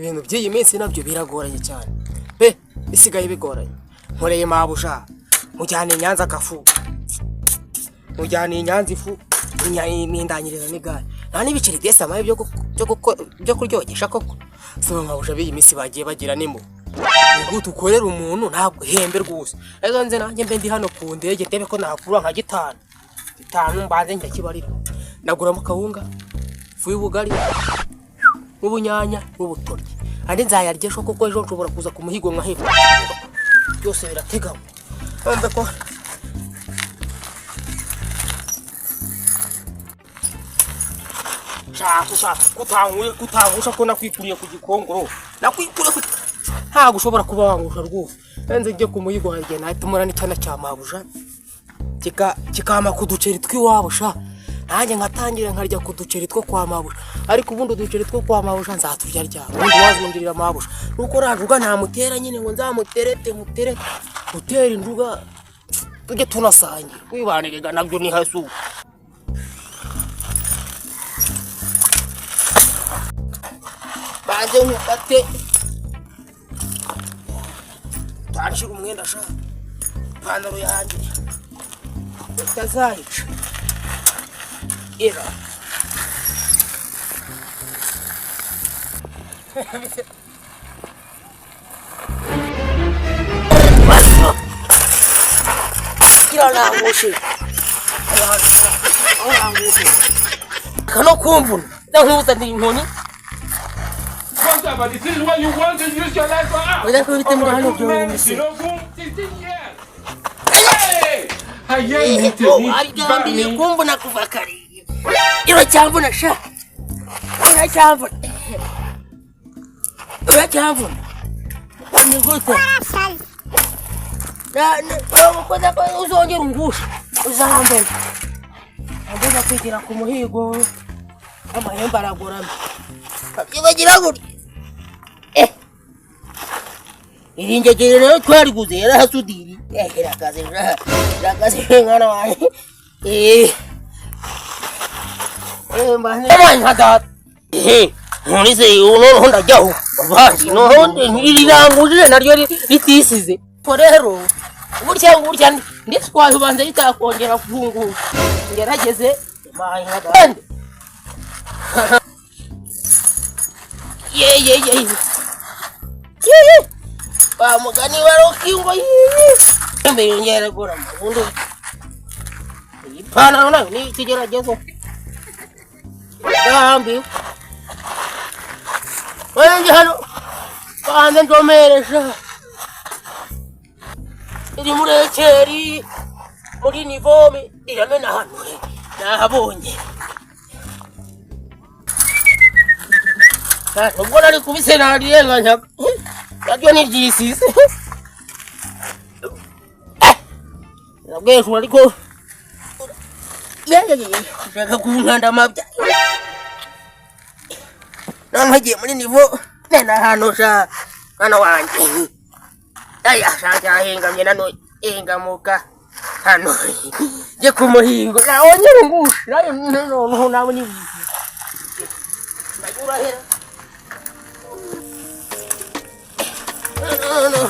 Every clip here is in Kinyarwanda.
Ibintu by'iyi minsi nabyo biragoranye cyane pe, bisigaye bigoranye. Nkoreye mabuja, mujyana i Nyanza agafu, mujyana i Nyanza ifu, nindangiriza n'igare, nta n'ibiceri byese amaye byo kuryogesha koko. Si mabuja b'iyi minsi bagiye bagira n'impuhwe. Ni gute ukorera umuntu ntabwo uhembe rwose? Rero nze nanjye mbe ndi hano ku ndege, ndebe ko nakura nka gitanu gitanu, mbanze njya kibarira, naguramo kawunga, ifu y'ubugari n'ubunyanya n'ubutoryi, andi nzayarya ejo, kuko ejo nshobora kuza ku muhigo nkaheba. Byose birateganywa. Urumva ko shaka ushaka kutanguye kutangusha ko nakwikuriye ku Gikongoro, nakwikuriye ku, ntabwo ushobora kuba wangusha rwose. Nze njye ku muhigo wanjye, nahita umura n'icyana cya mabuja kikampa ku duceri tw'iwabo sha, nanjye nkatangira nkarya ku duceri two kwa mabuja. Ariko ubundi uduceri two kwa mabuja nzaturya ryari? Ubundi wazungirira mabuja nuko rajuga ntamutera nyine ngo nzamuterete, muterete utera induga, tujye tunasangira kwibanirega nabyo ni hasu. Banze nkufate, tanshira umwenda sha, ipantaro yanjye utazayica ira. Kirarangushe arangushe kano kumvuna ndankuzanira inkoni. But this is what you want to use your life for. Ah, Oya ko bite muri hano a good man, byoroshye. you know, boom, 16 years. Hey! Ayé mi tèmi bá Arigambiriye mi. kumvuna kuva kare. Uracyamvuna sha, uracyamvuna, uracyamvuna. Ni gute ukoze ko uzongera ungusha, uzambona agomba kwigira ku muhigo, amahembe aragoramye bagira gutya. Iri ngegere rero twariguze yarahasudiri. Irakaze irakaze mwana wanjye. Eh, nka data. None se noneho ndajyaho bavandi, noneho rirangujije naryo ritisize ko rero burya burya nditwaye, ubanza ritakongera kufungura, ngerageze. Nka data. Ye ye ye ye, wa mugani wa Rocky ngo yiye mbere yongera gora ubundi iyi pantaro nayo ni ikigeragezo. Ndambiwe wenjye hano, banze ndomeresha iri muri ekeri muri nivome iramena hano nahabonye. Ubwo nari kubise narirenganya naryo ntiryisize nabwejuru, ariko ushaka kunkanda amabya. None nkagiye muri nivo nena hano sha, mwana wanjye. Aya sha, cyahengamye nano, hengamuka hano njye ku muhingo nawe nyine ngusha nayo noneho nawe ni urahera. No, no.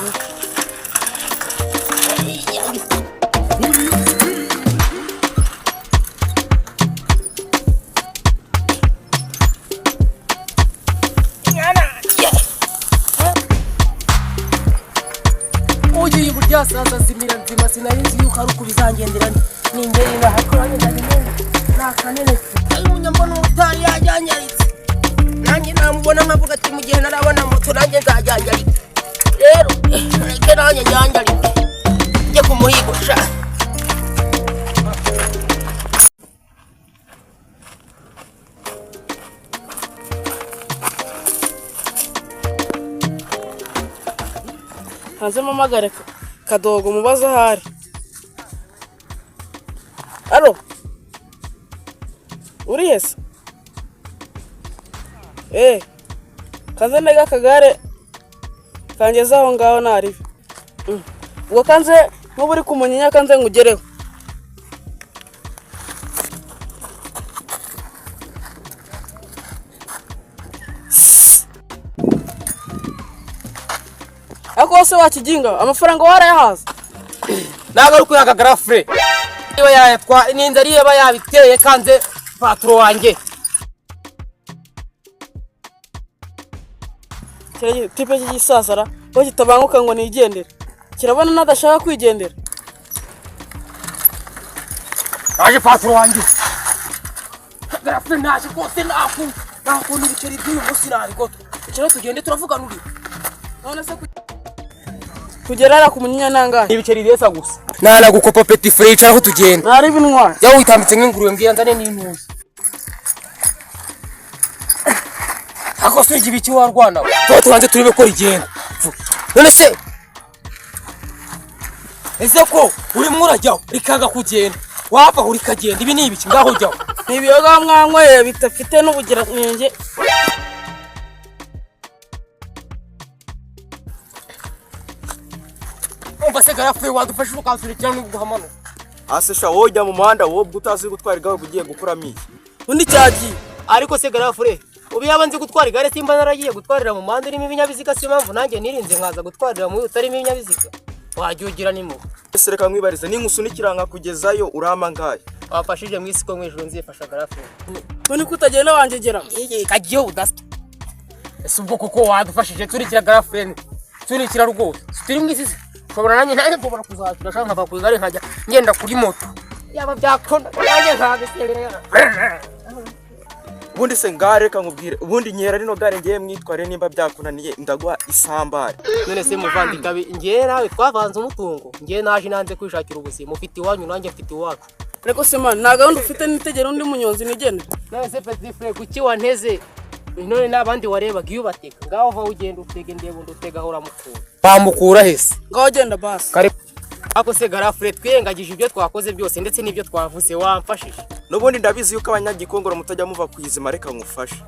Ugiye burya sasa zimira nzima, sinari nzi yuko ari uko bizangendera. Ningeri nahakoranye ndabimenye nakanene ari umunyambona umutari yajyanyaritse, nanjye namubona nkavuga ati mu gihe narabona moto nanjye nzajyanjarika. Rero reke nanjye njyanjarike njye ku muhigo sha. Hanze mpamagare Kadogo mubaze aho ari. Alo, urihe se? Kanze ntege akagare kangeze aho ngaho naribi. Ubwo kanze nk'ubu uri ku munyinya, kanze nkugereho. Ariko se wakiginga, amafaranga warayahaza? Ntabwo ari ukuyaka, grand frère. Niba yayatwa n'inzara, iyo aba yabiteye kanze patron wanjye. Kiriya tipe cy'igisazara ko kitabanguka ngo nigendere, kirabona nadashaka kwigendera. Naje, patron wanjye. Grand frère, naje rwose. Nakunda ibiceri by'uyu munsi nabigotwa. Icara tugende, turavugana uri. None se kugera hariya ku Munyinya nangahe? Ibiceri beza gusa nanagukopa, petit frère. Icara aho tugenda. Ntari bintwara. Yawe witambitse nk'ingurube, mbwira nzane n'intuza. Ako se ibiki warwana? Tuba tubanze turebe ko rigenda. None se ese ko urimo urajyaho rikanga kugenda, wava aho rikagenda, ibi ni ibiki? Ngaho jyaho. Ni ibiyoga mwanyweye bidafite n'ubuziranenge. Umva se grand frère, wadufashe ukansunikira n'ubwo hamanuka. Ase sha, wowe ujya mu muhanda, wowe ubwo utazi gutwara igare ugiye gukuramo iki? Undi cyagiye. Ariko se grand frère, ubu yaba nzi gutwara igare simba naragiye gutwarira mu muhanda urimo ibinyabiziga? Si impamvu nanjye nirinze nkaza gutwarira muri utarimo ibinyabiziga. Wajya ugira n'impuhwe. Ese reka nkwibarize, ninkusunikira nkakugezayo urampa ngahe? Wafashije mu isi ko mu ijuru nzifasha, grand frère. None ko utagenda wangegera? Iyi kagiye udasya. Ese ubwo koko wadufashije? Turikira, grand frère, turikira rwose. Turi mu isi se? Ushobora nanjye nshobora kuzakira shaka nkava ku igare nkajya ngenda kuri moto, yaba byakunda nanjye nkabiserera. Ubundi se ngare, reka nkubwire, ubundi nkera rino gare ngiye mwitware, nimba byakunaniye ndaguha isambare. None se muvandi, kabi ngewe nawe twavanze umutungo? Ngewe naje nanze kwishakira ubuzima. Ufite iwanyu, nanjye mfite iwacu. Ariko se man, nta gahunda ufite nitegera undi munyonzi nigendere? None se petit frère, kuki wanteze? None n'abandi warebaga iyo ubatega? Ngaho va ugenda utege, ndeba undi utega aho uramukura. Bamukura hese? Ngaho genda basi. Kare ako se grand frère, twirengagije ibyo twakoze byose ndetse n'ibyo twavuze, wamfashije. N'ubundi ndabizi yuko abanyagikongoro mutajya muva ku izima, reka nkufashe.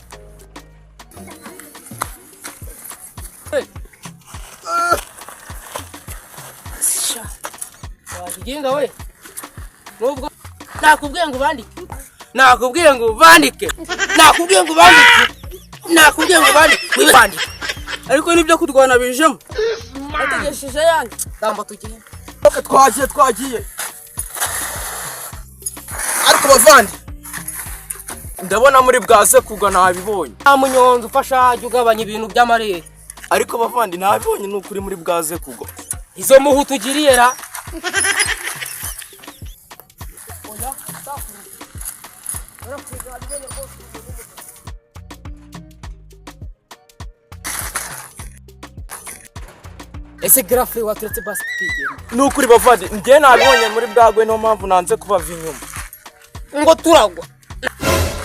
Wakiginga we, nubwo nakubwiye ngo ubandike, nakubwiye ngo ubandike, nakubwiye ngo ubandike, nakubwiye ngo ubandike, wibandike. Ariko nibyo kurwana bijemo, ategesheje yanjye. Tamba tugende. Twagiye, twagiye. Ariko bavandi, ndabona muri bwaze kugwa, ntabibonye. Nta munyonzi ufasha, jya ugabanya ibintu by'amarere. Ariko bavandi, ntabibonye, ni ukuri muri bwaze kugwa. Izo muhu tugiriye ra. Ese grand frère, waturetse basi tukigenda? Ni ukuri bavandi, njye nabibonye muri bwagwe, niyo mpamvu nanze kubava inyuma. Ngo turagwa.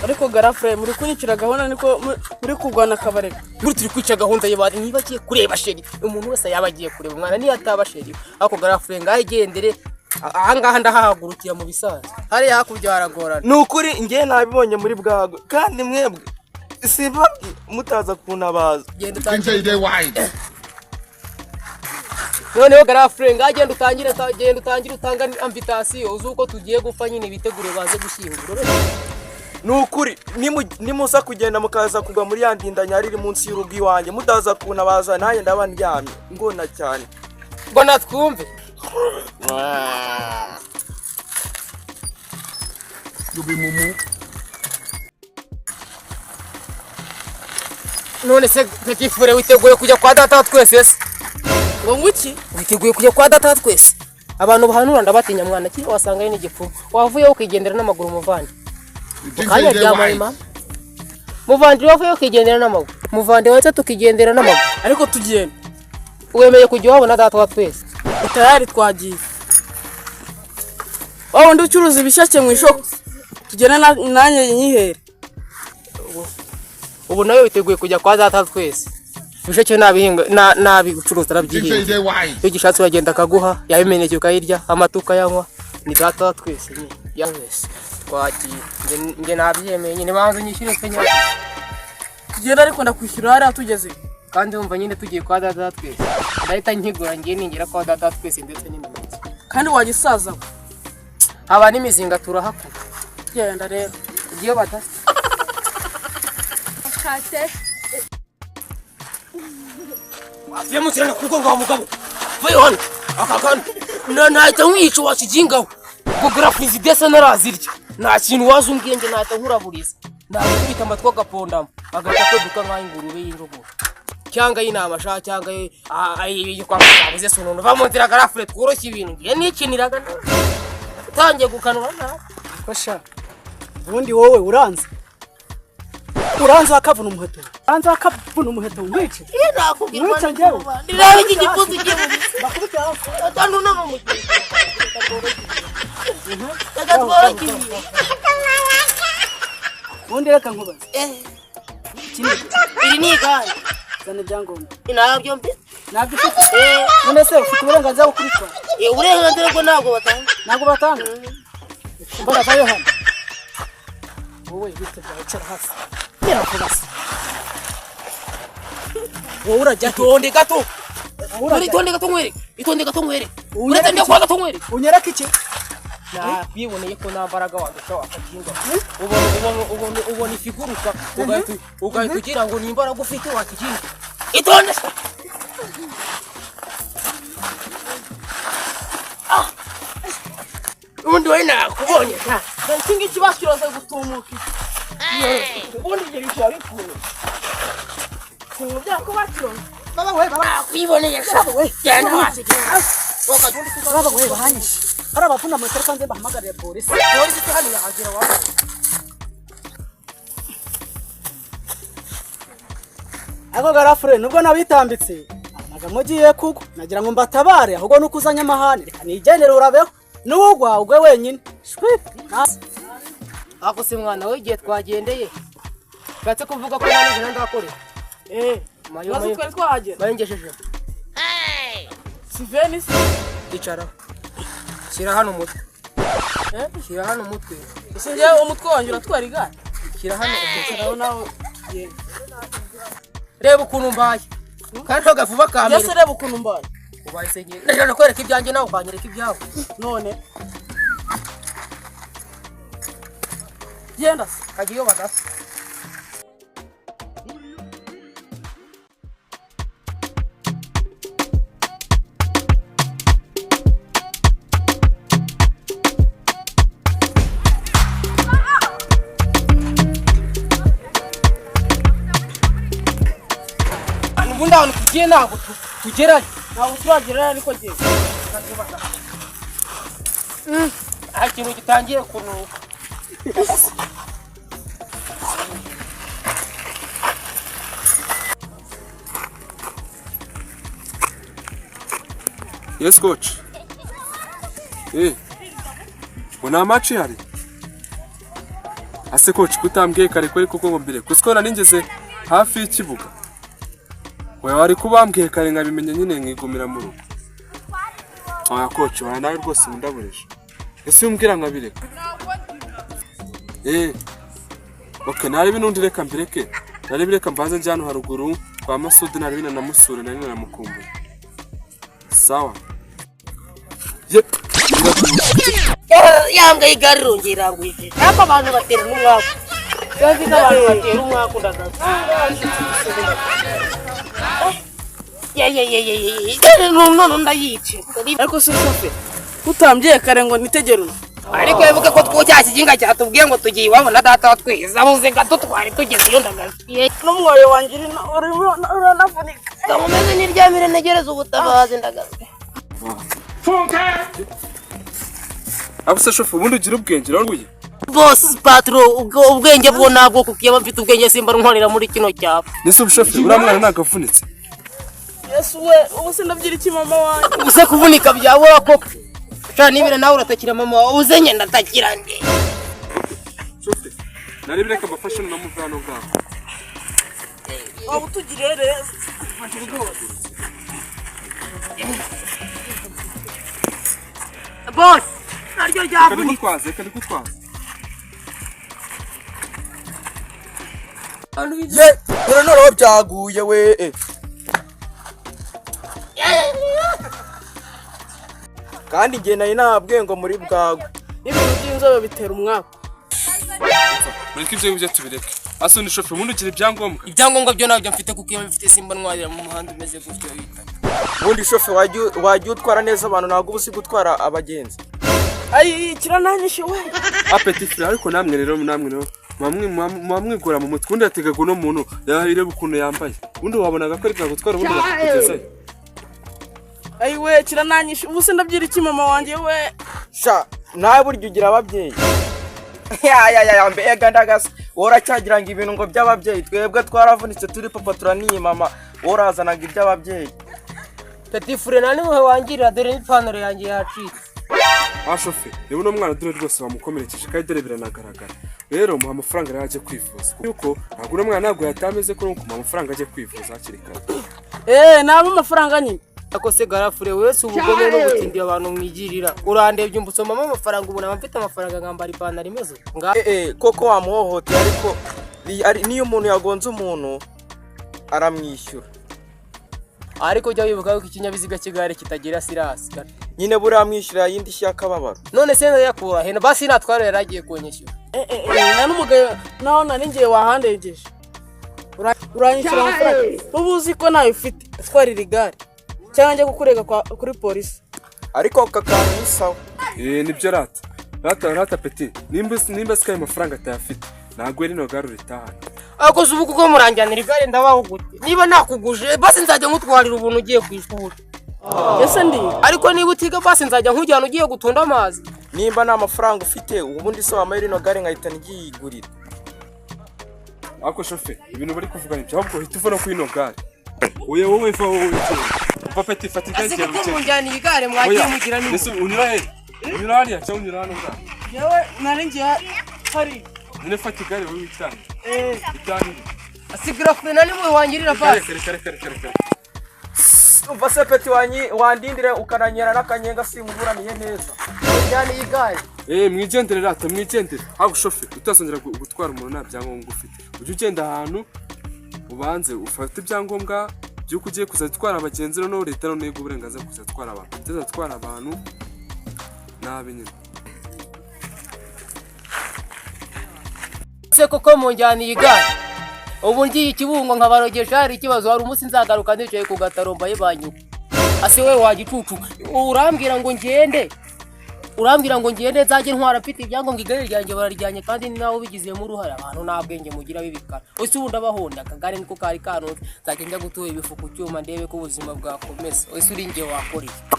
Ariko grand frère, muri kunyicira gahunda, niko muri kurwana akabareka. Muri turi kwica gahunda y'abari. Niba agiye kureba chérie, umuntu wese yaba agiye kureba umwana niyo ataba chérie. Ariko grand frère, ngaho igendere. Ahangaha ndahahagurukira mu bisanzwe, hariya hakurya haragorana. Ni ukuri njye nabibonye muri bwagwe, kandi mwebwe simbabwi mutaza kuntabaza. Genda utangire noneho, grand frère. Ngaho genda utangire, genda utangire utanga invitation uzi uko tugiye gupfa nyine, bitegure baze gushyingura. Ni ukuri nimuza kugenda mukaza kugwa muri ya ndindanyari iri munsi y'urugo iwanjye, mutaza kuntabaza, nanjye ndaba ndyamye ngona cyane. Ngo natwumve. You be mumu. None se petit frère, witeguye kujya kwa data wa twese se? Ngo nguki? Witeguye kujya kwa data wa twese? Abantu bahanura ndabatinya mwana. Kiri wasanga ari n'igipfumu, wavuyeho ukigendera n'amaguru muvandi. You think Kanya say they rya wise? mama muvandi, wavuyeho ukigendera n'amaguru muvandi, wahita tukigendera n'amaguru. Ariko tugenda. Wemeye kujya wabona data wa twese? Tayari, twagiye. Wa wundi ucuruza ibisheke mu isoko, tugende nanjye nyihere. Ubu nawe witeguye kujya kwa data wa twese? Ibisheke nabihinga nabicuruza, You think say arabyihinga. they wise? Iyo ugishatse uragenda akaguha, yaba imineke ukayirya, amata ukayanywa. Ni data wa twese nyine ya wese. Twagiye. Njye nabyemeye nyine, banza unyishyure se nyine. Tugenda, ariko ndakwishyura hariya tugeze. Kandi wumva nyine tugiye kwa data wa twese, ndahita nkigura ngiye ningera kwa data wa twese, ndetse n'imineke. Kandi wagisaza we. Haba n'imizinga, turahakura. Genda rero. Ugiye badasa. Kate. Wavuye mu kirana kuko ngo mugabo. Vayo hano. Aka kantu. Nahita nkwica wakigingaho. Ubwo grafizidesa narazirya. Nta kintu waza umbwiye nge nahita nkuraburiza. Nakubita amatwi agapondamo. Agahita kweduka nk'aho ingurube y'injogoro. Cyangwa y'intama sha cyangwa ayo kwa muganga se umuntu va mu nzira garafure tworoshye ibintu. Ngiye nikiniraga. Utangiye gukanura nabi. Fasha. Ubundi wowe uranze. Uranze wakavuna umuheto. Uranze wakavuna umuheto nkwice. Iyo nakubwira Nkwice njyewe. Ndiraba iki gipfunsi kivuze. Bakubita hasi. Atanu nama mu. Reka tworoshye ibintu. Ubundi reka nkubaze. Iri ni igare. Zana ibyangombwa. Ntabyo mfite. Ntabyo ufite. None se ufite uburenganzira bwo kubitwara? Uburenganzira bwo ntabwo batanga. Ntabwo batanga. Mbona vayo hano. Wowe bite byawe icara hasi. Gera vuba se. Wowe urajya he? Itonde gato. Wowe urajya he? Itonde gato nkwereke. Itonde gato nkwereke. Unyereke Uretse ndakwa gato nkwereke. Unyereke iki? Nakwiboneye ko nta mbaraga wandusha wakakinga. Ubona ifiguruka ugahita ugira ngo ni imbaraga ufite wakikinga. Itonde. Ubundi wowe nakubonye. Iki ngiki bakiroze gutumuka. Ubundi ibyo bishobora bipfuye. Kumubwira ko bakiroze. Baba we baba Nakwiboneye sha. Genda hasi. baba we bahanyishe. Hari abavuna amatara kanze bahamagarire polisi. Polisi se hano yahagera wa. Ako garafure nubwo nabitambitse ntago mugiye kugwa nagira ngo mbatabare ahubwo nuko uzanye amahane reka nigendere urabeho n'ugwa ugwe wenyine shwi. Ako se mwana we igihe twagendeye. Gatse kuvuga ko nta nijoro ndakorera. Mayo Maze mayo. twari twahagera Mayo ngejeje. Si Venise. Icara. Shyira hano umutwe. Shyira hano umutwe. Ese njyewe umutwe wanjye uratwara igare? Shyira hano umutwe. Shyiraho nawe tugende. Reba ukuntu mbaye. Kandi agavuba ka mbere. Mbese reba ukuntu mbaye. Ubaye se ngiye. Ndashaka kwereka ibyanjye nawe ukanyereka ibyawe. None genda se. Kajya iyo badapfa. Ubundi ahantu tugiye ntabwo tugerayo. Ntabwo turagerayo ariko genda. Nta kintu gitangiye kunuka. Yes coach. Ngo nta match ihari? Ase coach kutambwiye kare ko ariko ngo mbere kuko nari ngeze hafi y'ikibuga. Oya wari kubambwiye kare nkabimenya nyine nkigumira mu rugo. Oya coach oya nawe rwose undabureje. Ese umbwira nkabireka? Okay nari n'undi reka mbireke. Nari bireka mbanze njye hano haruguru kwa Masudi nari nanamusura nari nanamukumbuye. Sawa. Yep. Yambwaye igare irongera irangwije. Ariko abantu batera n'umwaku. Sinzi ko abantu batera umwaku ndagaza. None ndayice. Ariko se shoferi utambwiye kare ngo nitegere uno. Ariko wibuke ko cya kiginga cyatubwiye ngo tugiye iwabo na data wa twese. Abuze gato twari tugeze iyo ndagaza. N'umwoyo wanjye urimo uranavunika. Nkomeze niryamire ntegereze ubutabazi ndagaza. Abo se shoferi ubundi ugira ubwenge uraruye. Boss patro ubwenge bwo ntabwo kuko iyo mfite ubwenge simba nkorera muri kino cyapa. Nese ubushoferi uriya mwana ntabwo avunitse. Yesu we ubu sindabyira iki mama wanjye. Uze kuvunika byabura koko. Sha nibira nawe uratakira mama wawe uze ngenda ndatakira nde. Shoferi nari bireka mbafashe namuve hano ngaho. Waba utugiriye neza. Boss naryo Reka ryavunitse. ndigutwaze reka ndigutwaze. Ye dore noneho byaguye we. Kandi njye nari nababwiye ngo muri bwagwe. N'ibintu by'inzobe bitera umwaku. Mureke ibyo ngibyo tubireke. Asa ni shoferi, ubundi ugira ibyangombwa? Ibyangombwa byo ntabyo mfite, kuko iyo bifite simba ntwarira mu muhanda umeze gutyo witaka. Ubundi shoferi wajya utwara neza abantu, ntabwo uba uzi gutwara abagenzi. Ayi, kirananyishe we. Ah, petit frère, ariko namwe rero muba mwigora mu mutwe. Ubundi yategaga uno muntu, yareba ukuntu yambaye, ubundi wabonaga ko ari gutwara, ubundi bakakugezayo. Ayi we, kirananyishe. Ubu se ndabyira iki mama wanjye we? Sha, nawe burya ugira ababyeyi? Ya ya ya ya, mbega ndagasa! Wowe uracyagira ngo ibintu ngo by'ababyeyi. Twebwe twaravunitse turi papa, turaniye mama, wowe urazanaga iby'ababyeyi. Petit frère, nta n'impuhwe wangirira, dore n'ipantaro yanjye yacitse. Ah, shoferi, reba uno mwana, dore rwose wamukomerekeje, kandi dore biranagaragara. Rero muha amafaranga rero ajye kwivuza, yuko ntabwo uno mwana ntabwo yatameze ko kumuha amafaranga ajye kwivuza hakiri kare. Eee, naba amafaranga nyine. Ako se grand frère, wese ubugome n'ubutindi abantu mwigirira. Urandebye umbusomamo amafaranga, ubu naba mfite amafaranga nkambara ipantaro imeze uko nga? Eh eh, koko wamuhohoteye, ariko niyo umuntu yagonze umuntu aramwishyura. Ariko jya wibuka ko ikinyabiziga cy'igare kitagira assurance. Nyine buriya amwishyura yindi shyi y'akababaro. None se ndayakura he? Basi natwara, yari agiye kunyishyura. Eh eh eh, nta n'umugayo naho nari ngiye wahandengeje. Uranyishyura amafaranga uba uzi ko nayo ufite, utwarira igare cyangwa njye kukurega kuri polisi. Ariko aka kantu ni sawa. Eh, nibyo rata, rata, rata. Petit, nimba sikaye amafaranga atayafite, ntabwo rino gare uritahana. Ariko se ubu kuko muranjyanira igare, ndabaho gute niba nakuguje? Basi nzajya nkutwarira ubuntu ugiye ku ishuri. Ese ndi Ariko niba utiga, basi nzajya nkujyana ugiye gutunda amazi. Nimba nta mafaranga ufite, ubundi se wambaye rino gare nkahita nryigurira? Ariko shoferi, ibintu bari kuvuga nibyo, ahubwo uhita uva no kuri ino gare. Oya, wowe va, wowe uva. Petit, fata igare Ase ryawe kuko ugende. munjyaniye igare, mwagiye Oya, mugira n'impuhwe. ese unyura he? Unyura hariya cyangwa unyura hano ngaha? Yewe, nari ngiye hari. Nyine fata igare wowe witangire. Eh. Itangire. Ase grand frère, nta n'impuhwe wangirira basi? Reka, reka, reka, reka. Umva se petit, wandindire ukananyera n'akanyenga, simuburaniye neza. Munjyaniye igare. Eh, mwigendere rata, mwigendere. Ahubwo shoferi, utazongera gutwara umuntu nta byangombwa ufite. Ujye ugenda ahantu ubanze ufate ibyangombwa by'uko ugiye kuzajya utwara abagenzi, noneho leta noneho iguha uburenganzira bwo kuzajya utwara abantu. Utazajya utwara abantu nabi nyine. Se koko munjyaniye igare, ubu ngiye ikibungo nkabarogesha, hari ikibazo? Hari umunsi nzagaruka nicaye ku gataro mbaye banyuka. Ase wowe wagicucu, urambwira ngo ngende, urambwira ngo ngende nzajye ntwara mfite ibyangombwa, igare ryanjye bararyanye, kandi ni nawe ubigizemo uruhare. Abantu nta bwenge mugira b'ibikara. Ese ubu ndabahonda akagare niko kari kanutse, nzajya njya gutura ibifu ku cyuma ndebe ko ubuzima bwakomeza. Ese uri njye, wakora iki?